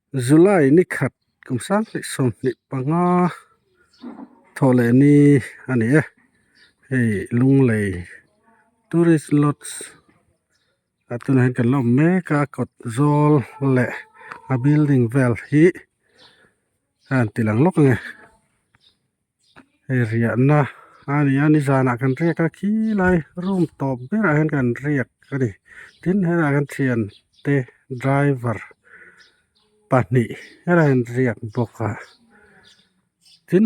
July ni khat kum 2025 thawh leh ni a ni e hei Lunglei tourist lodge a tunah hian kan la awm mek a kawt zawl leh a building vel hi a han ti lang lawk ang e. Hei riahna a ni a nizanah kan riak a khilai room tawp berah hian kan riak a ni tin helaiah hian thiante driver pahnih helaiah hian riak bawk a tin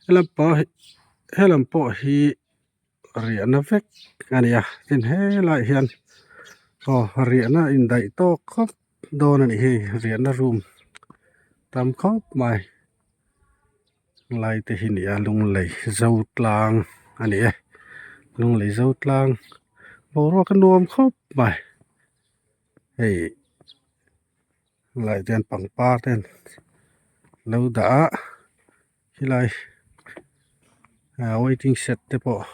helam pang helam pawh hi riahna vek a ni a tin helaiah hian aw riahna indaih tawk khawp dawn a ni hei riahna room tam khawp mai. Lai te hi nia Lunglei zo tlang a ni e Lunglei zo tlang boruak a nuam khawp mai hei lai te hian pangpar te an lo dah a helai ah waiting shed te pawh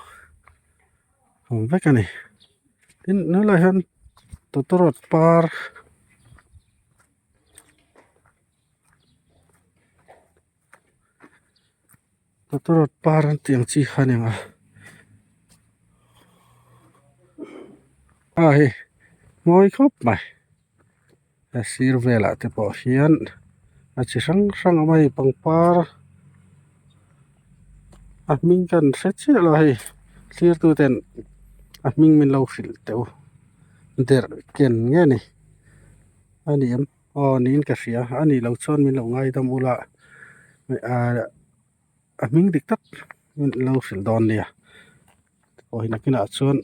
a awm vek a ni tin helaiah hian tawtawrawt par. Tawtawrawt par an tih ang chi kha a ni ang a a hei mawi khawp mai a sir velah te pawh hian a chi hrang hrang a awm a hei pangpar a hming ka han hre chiah lo a hei thlir tu ten a hming min lo hrilh teh u derh ken nge ni a ni em. Aw niin ka hria a nih loh chuan min lo ngaidam ula ahh a hming dik tak min lo hrilh dawn nia aw hei nakinah chuan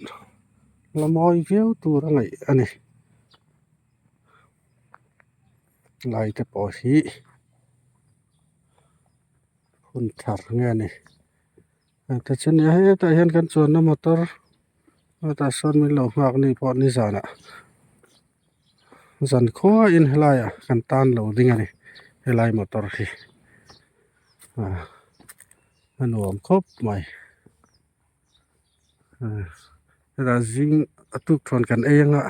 la mawi viau tur a ngaih a ni lai te pawh hi hun thar nge a ni tichuan hetah hian kan chuanna motor hetah sawn min lo nghak ni pawh nizanah. Zan khuain helaiah kan tan lo ding a ni helai motor hi ah a nuam khawp mai ah hetah zing a tuk thuan kan ei anga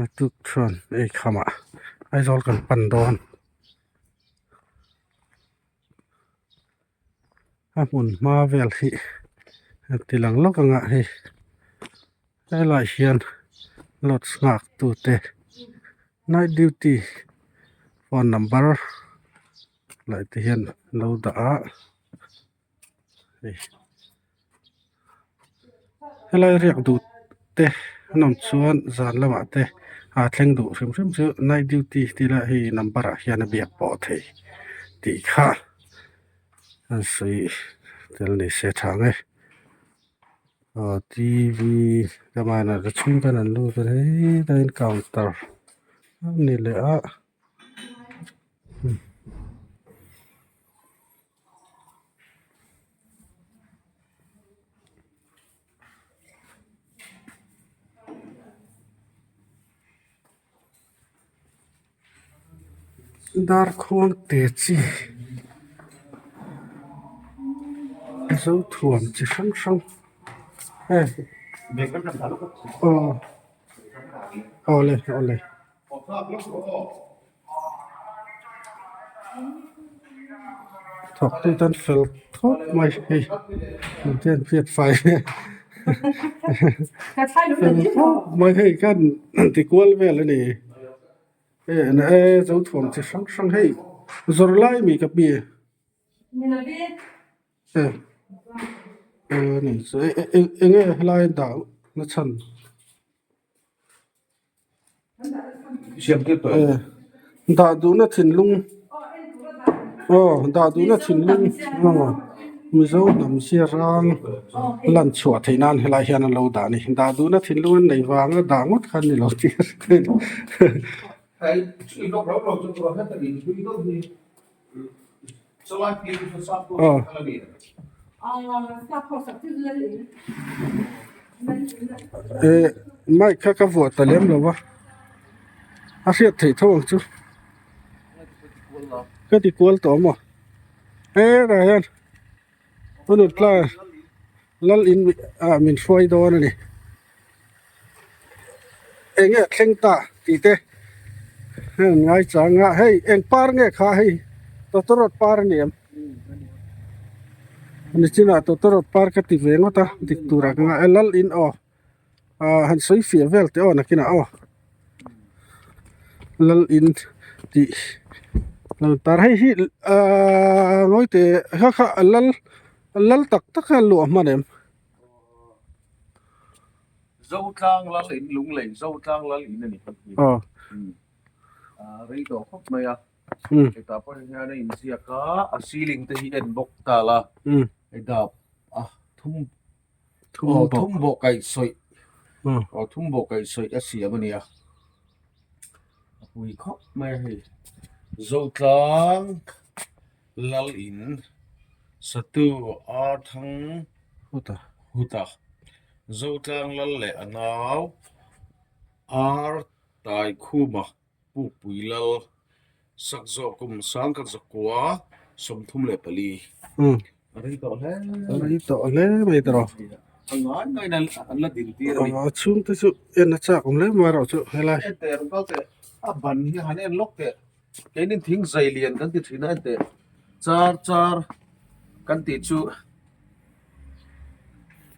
a tuk thuan ei khamah Aizawl kan pan dawn a hmun hma vel hi a ti lang lawk ang a hei helaiah hian lodge nghak tute night duty phone number lah te hian an lo dah a hei helai riak duh te an awm chuan zan lamah te aa thleng duh hrim hrim chu night duty tih lah hei number ah hian a biak pawh thei tih kha an sawi tel ni se tha ang e aw t v a chhung te an lut a hetah hian counter a ni leh a. Darkhuang te chi zothuam chi hrang hrang heng aw awle awle. Thawk tu tan fel khawp mai hei engte an hriat fai fel khawp mai hei khan an ti kual vel a ni e zo thuam chi hrang hrang hei zawrh lai mi ka pi e eng nge helai a dah na chhan. Dah duhna thinlung aw dah duhna thinlung aw Mizo hnam zia rang lan chhuah theih nan helai hian an lo dah a ni dah duhna thinlung an nei vanga dah ngawt kha an ni lo tih a hre aw. Eh mic kha ka vuah ta lem lo va a hriat theih tho ang chu ka ti kual tawh maw hetah hian hunun tlai lal in ah min hruai dawn a ni eng nge a thleng ta tih te. Hei an ngai chang a, hei eng par nge kha hei tawtawrawt par a ni em? Nichinah tawtawrawt par ka ti ve ngawt a, dik turah ka ngai a, lal in aw ah han sawi fiah vel teh aw nakinah aw lal in tih lal par hei hi ahh ngawi teh kha kha lal lal tak tak a luah hman em? Zotlang lal in lunglei Zotlang lal in a ni Aw. A rei tawh khawp mai a. Hetah pawh hian a inziak a, a ceiling te hi en bawk ta la. Hei dap a thum aw thum bawh kaih sawih aw thum bawh kaih sawih a siam a nia. A pui khawp mai a hei. Zotlang lal in satu Arthang Huta. Huta. Zotlang lal leh a nau Ar Taikhuma Pukpui lal Sakzawh kum Sangkhat Zakua 34. A rei tawh hle. A rei tawh hle mai ta rawh. A ngai ngaiin an la din tir a ni. A chhungte chu en a chak awm hle mai erawh chu helai. En teh rawh kal teh. A ban hi han en lawk teh. Keinin thing zai lian kan ti thin a en teh. Char char kan tih chu.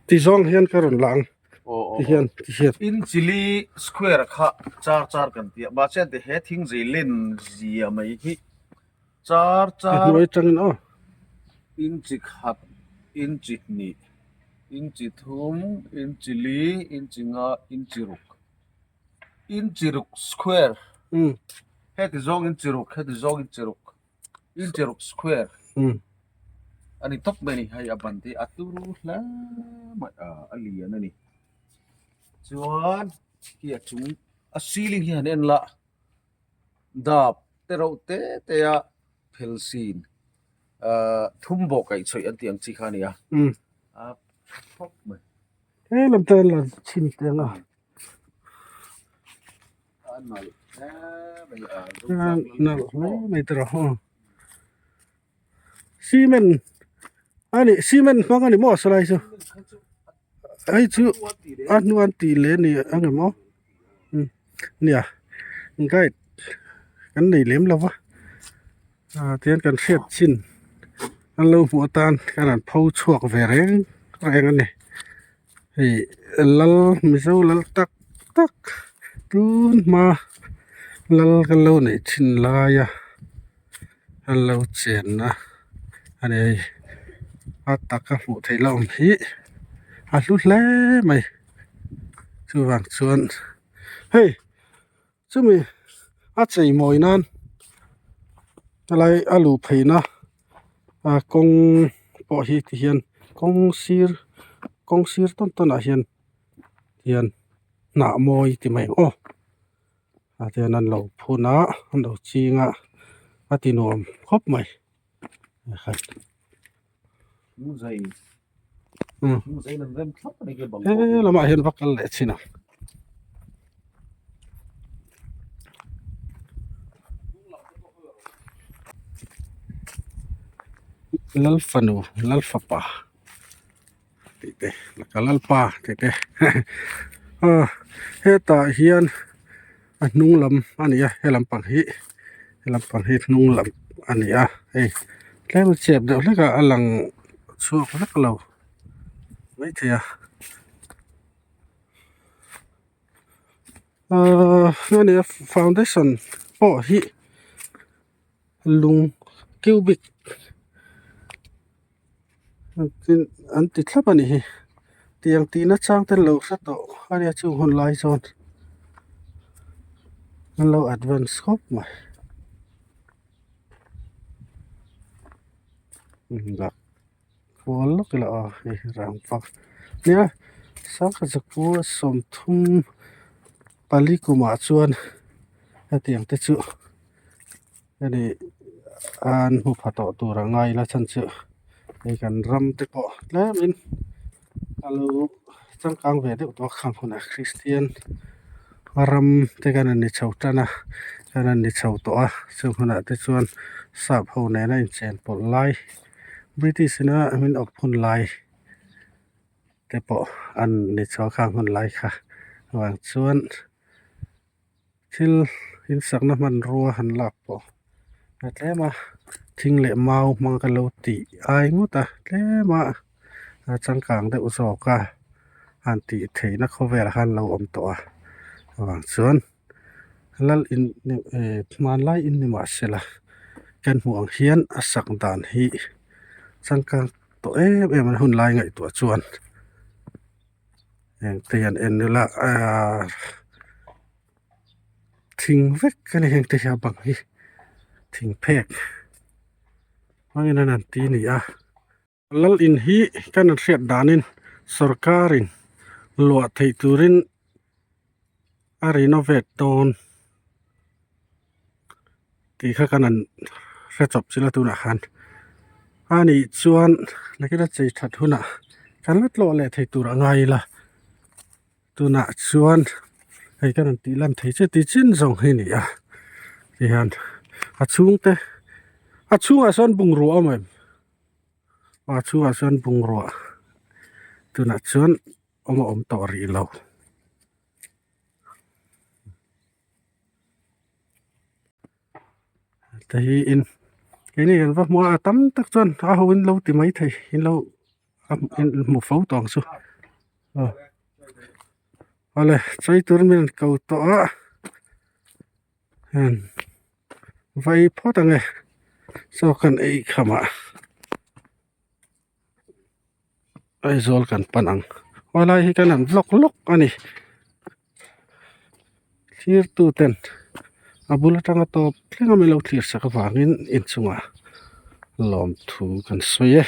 Ti zawng hian ka rawn la ang. Ti hian ti hian. In chili square kha char char kan ti a mahse an ti he thing zai len zia mai hi char char. A hnuai atangin aw. Inchi khat inchi hnih inchi thum inchi li inchi nga inchi ruk inchi ruk square heti zawng inchi ruk heti zawng inchi ruk. Inchi ruk square a ni tawp mai a ni hei a ban te a turu hle mai a a lian a ni chuan khi a chung a ceiling hi han en la dap te reuh te te a phel sin ahh thum bawh kaih chhuih an tih ang chi kha a ni a a tha khawp mai. He lam te la chhin teh ang a. Nalh hle mai te rawh aw cement a nih cement hmang a ni maw salai chu hei chu a hnuan tih leh a ni ang em aw nia guide kan nei lem lo va ah tihian kan hriat chin an lo hmuh atan kan han pho chhuak ve reng reng a ni. Hei lal mizo lal tak tak tun hma lal kan lo neih thin laia an lo chenna a ni hei a taka hmuh theih la awm hi a hlu hle mai chuvang chuan hei chumi a chei mawi nan helai a luh pheihna a kawng pawh hi ti hian kawng sir kawng sir tawn tawn ah hian hian hnah mawi ti mai ang aw ah te hian an lo phun a an lo ching a a ti nuam khawp mai. He lamah hian va kal leh chin ang. Lalfanu Lalfapa tih te ka Lalpa tih te hetah hian a hnung lam a ni a he lampang hi he lampang hi hnung lam a ni a hei tlem a chep deuh hlek a a lang chhuak vek lo maithei a ahh a ni a foundation pawh hi lung cubic an ti thlap a nih hi tiang tihna chang te lo hre tawh a nia chung hun lai chuan an lo advance khawp mai kual lawk ila aw hei rangva nia sangha zakua 34 kumah chuan hetiang te chu. Hemi an hmu pha tawh tur a ngai la chhan chu hei kan ram te pawh tlemin a lo changkang ve deuh tawh a khang hunah kristian ram te kan han ni chho tan a kan han ni chho tawh a chung hunah te chuan sap ho nena inchen pawlh lai british ina min awp hun lai te pawh an ni chho a khang hun lai kha avang chuan. Thil In sakna hmanrua han lak pawh a tlem a thing leh mau hmang ka lo tih ai ngawt a tlem a a changkang deuh zawk a han tih theihna khawvelah khan lo awm tawh a avang chuan lal in eh hmanlai in ni mahsela kan hmuh ang hian a sak dan hi changkang tawh em em a hun lai ngaihtuah chuan heng te hian en ila ahh thing vek a ni heng te hi a bang hi thing phek hmangin an han ti a ni a. Lal in hi kan an hriat danin sorkarin luah theih turin a renovate dawn tih kha kan han hre chawp chilh a tunah khan a nih chuan nakina chei that hunah kan la tlawh leh thei tur a ngai ila tunah chuan hei kan han tih lan thei che tih chin zawng hi a ni a tihian a chhungte a chhungah sawn bungrua a awm em a chhungah sawn bungrua tunah chuan awm a awm tawh rih lo. Te hi in keini kan va hmu a a tam tak chuan a ho in lo ti mai thei in lo hmu fo tawh ang chu aw awle chei tur min rawn ko tawh a heng vai phawt ang e chaw kan ei kham ah. Aizawl kan pan ang helai hi kan han vlog lawk a ni thlir tu ten a bul atanga tawp thleng a min lo thlir sak avangin inchungah lawmthu kan sawi e.